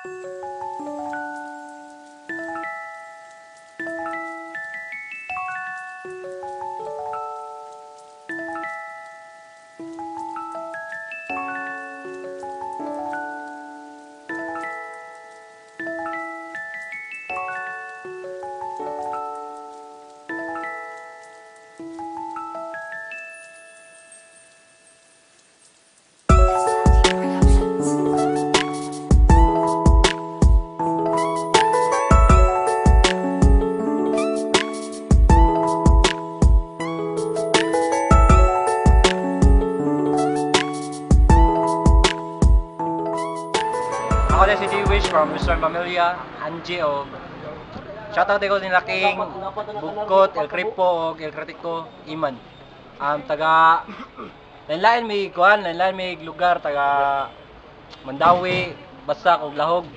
Ako na si D-Wish from Mr. Familia, Angie o shoutout ko nila King, Bukot, El Kripo o El Kritiko, Iman. Taga lain-lain may kuan, lain-lain may lugar taga Mandawi, Basak ug Lahog.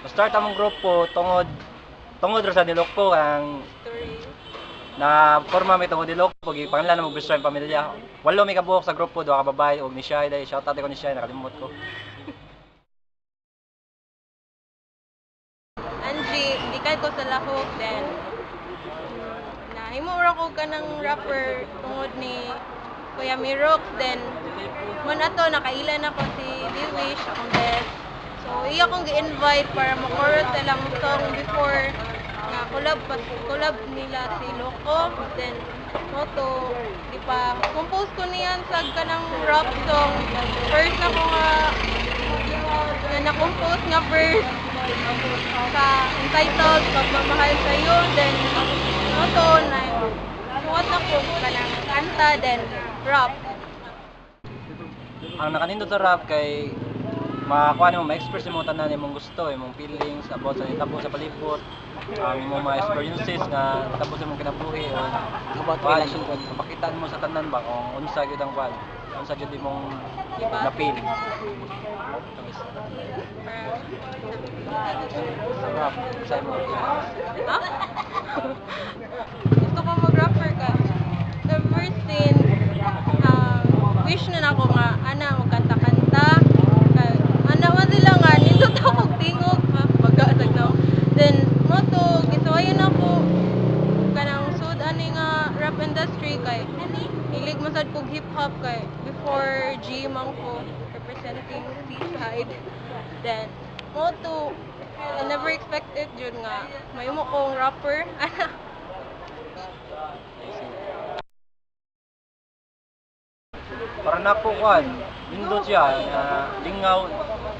Start among grupo tungod tungod ra sa nilokpo ang na forma mi tungod nilokpo gipangalan mo Best Friend Pamilya. Walo mi kabuok sa grupo, duha ka babae ug ni Shai dai, shoutout ko ni Shai, nakalimot ko. Angie, gikan ko sa Lahog, then nahimo ra ko kanang rapper tungod ni Kuya Mirox, then mo na to nakailan ako si D-Wish, akong best. So iya akong gi-invite para mo-chorus ilang song before nga collab collab nila si Loco, then mo to di pa compose ko niyan sa kanang rap song. First na ko nga nga na-compose nga verse sa entitled Pagmamahal Sa'yo, then mo to na suwat na ko kanang kanta then rap. Ang nakanindot sa rap kay makakuha nimo, ma-express nimo tanan imong gusto, imong feelings about sa nitabo sa palibot, ang imong mga experiences nga natabo sa imong kinabuhi o About kuan, relation po. mapakita nimo sa tanan ba kung unsa gyud ang kuan, unsa gyud imong Diba? na-feel. Sa rap, sa imong feelings. Ha? Gusto ko mag-rapper ka. The first thing, wish na nako nga, ana, magkanta-kanta. Kay, ana, man sila nga, nindot ako tingog. Ha? Baga, tagnaw. Then, mo to, gisuwayan ako, kanang sud ani nga rap industry kay hilig man sad kog hip hop kay before G man ko representing Seaside, then mo to I never expected jud nga mahimo kong rapper. Ana. I see. Para nako kuan, nindot siya na lingaw,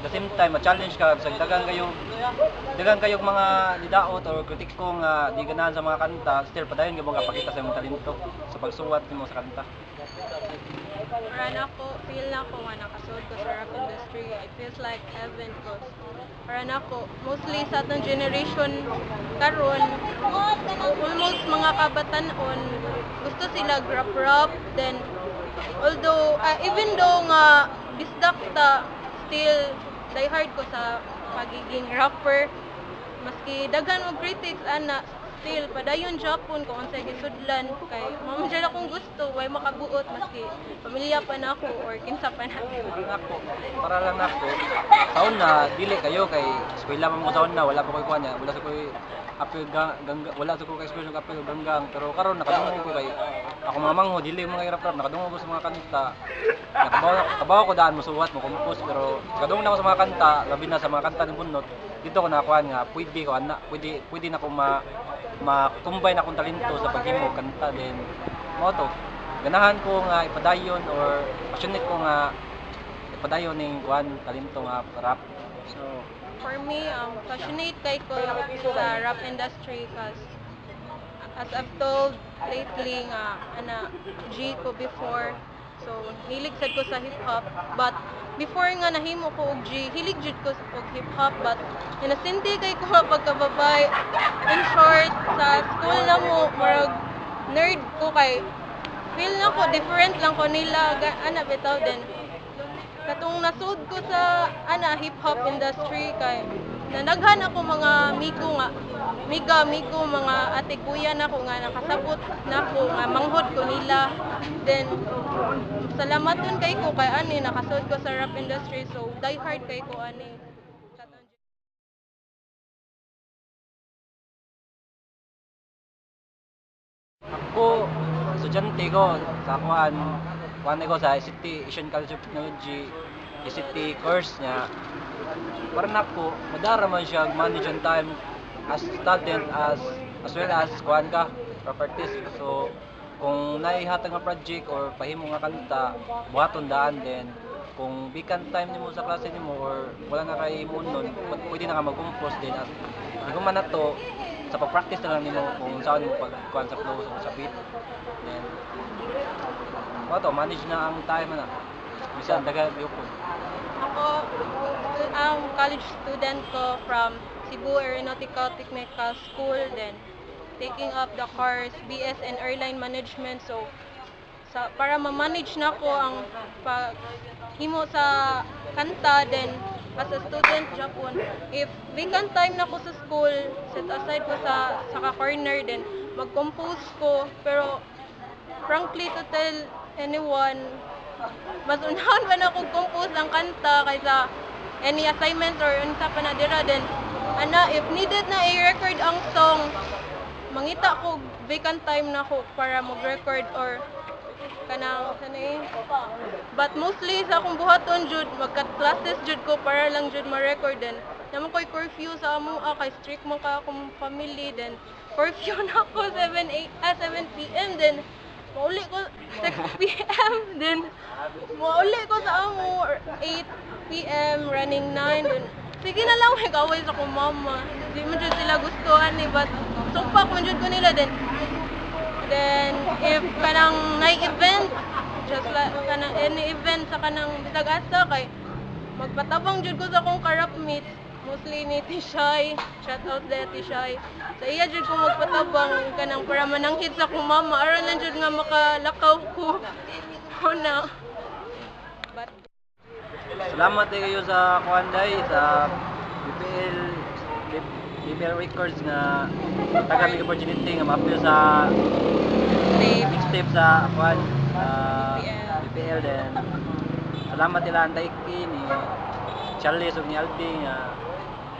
the same time ma-challenge ka sa dagan kayo mga nidaot or kritiko nga di ganahan sa mga kanta, still padayon gyud mo kapakita sa imong talento sa pagsuwat nimo sa kanta. Para nako feel nako nga nakasud ko sa rap industry. It feels like heaven cause para nako mostly sa atong generation karon, almost mga kabatan-on gusto sila rap rap, then although even though nga bisdak ta, still die hard ko sa pagiging rapper maski daghan og critics ana, still padayon japon kung unsay gisudlan kay mao man jud akong gusto, way makabuot maski pamilya pa nako or kinsa pa na. Nako, para lang nako sa una dili kayo kay eskwela man mo sa una, wala pa koy kuan niya, wala sa koy apil gangga, wala sa ko kay experience og apil ganggang, pero karon nakadungog ko kay ako mga mangho dili mga rap rap, nakadungog ko sa mga kanta, nakabaw kabaw ko daan mo suwat mo compose, pero nakadungog na ako sa mga kanta, labi na sa mga kanta ni Bunot dito ko nakuan nga pwede ko ana, pwede pwede na ko ma ma-combine akong talento sa paghimo kanta, then mao to ganahan ko nga ipadayon or passionate ko nga ipadayon ning kuan talento nga rap. So, For me, passionate kay ko sa rap industry cause as I've told lately nga ana G ko before, so hilig sad ko sa hip hop, but before nga nahimo ko og G, hilig jud ko og hip hop, but nasinti kay ko nga pagkababay. In short, sa school na mo murag nerd ko kay feel na ko different lang ko nila ana bitaw, then katong nasud ko sa ana hip hop industry kay Nanaghan ako mga migo nga miga migo, mga ate kuya nako nga nakasabot nako nga manghod ko nila. Then salamaton kay ko kay ani nakasud ko sa rap industry, so die hard kay ko ani. Ako, estudyante ko sa kuan, kuan ko sa ICT, Asian College of Technology, ICT course niya. Para nako, madara man siya manage ang time as student as well as kuan ka rap artist. So kung naihatag nga project or pahimo nga kanta, buhaton daan. Then kung vacant time nimo sa klase nimo or wala na kay mo nun, pwede na ka mag-compose din as di man na to sa pag-practice na lang nimo kung saan mo pag kuan sa flow o sa beat. Then mao to, manage na ang time na bisan daga gyud. Ako, ang college student ko from Cebu Aeronautical Technical School, then taking up the course BS in Airline Management. So, sa, para ma-manage na ko ang paghimo sa kanta, then as a student Japon, if vacant time na ko sa school, set aside ko sa ka corner, then mag-compose ko. Pero frankly to tell anyone, mas unahon pa na akong compose ang kanta kaysa any assignments or unsa pa na dira. Then ana, if needed na i-record ang song, mangita ko vacant time na ko para mag-record or kanang kanay. But mostly sa akong buhaton jud, magka classes jud ko para lang jud ma-record. Then naman ko'y curfew sa amo, ah, kay strict man ka akong family. Then curfew na ako 7 8, ah, 7 p.m., then mauli ko 6 p.m., then mauli ko sa amo 8 p.m. running 9. Then sige na lang, may kaway sa akong mama, di man jud sila gusto ani, but sumpak man jud ko nila. Then if kanang night event, just like kanang any event sa kanang bisag asa, kay magpatabang jud ko sa akong karap mates, mostly ni Tishay. Shout out there, Tishay. Sa iya jud ko magpatabang kanang para mananghid sa akong mama aron lang jud nga makalakaw ko na. But Salamat din kayo sa kuan day sa BPL BPL Records nga taga mig opportunity nga ma-appeal sa tape mixtape sa kuan sa BPL. BPL. Then salamat nila ang Daiki ni Charlie ug ni Aldi nga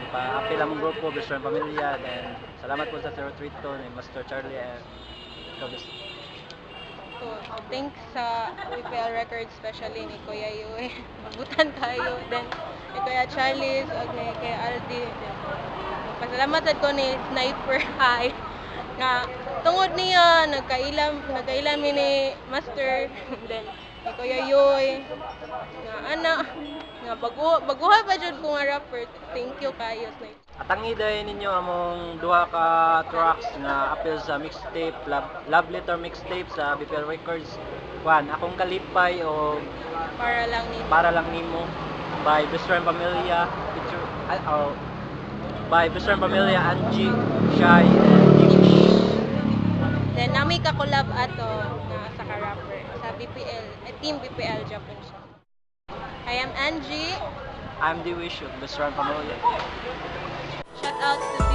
ipa-appeal among grupo Best Friend Pamilya. Then salamat po sa 032 ni Master Charlie and ikaw, Best. So, thanks sa BPL Records, especially ni Kuya Yue. Mabutan tayo. Then, ni Kuya Charles, o ni Kuya Aldi. Then, pasalamat sad ko ni Sniper High. Nga, tungod niya, nagkailam mi ni Master. Then, ni Kuya Yoy. Nga, ana, nga, baguha pa jud ko nga rapper. Thank you kayo, Sniper. Atangi dayon ninyo among duha ka tracks nga appeal sa mixtape Love Letter mixtape sa BPL Records. Kuan, Akong Kalipay o Para Lang Nimo. Para Lang Nimo by Best Friend Pamilya feature oh, by Best Friend Pamilya, Angie, Shai and Diwish. Then, nami ka-collab ato na sa ka-rapper sa BPL, eh, Team BPL Japan siya. I am Angie. I'm Diwish of Best Friend Pamilya. Shout out to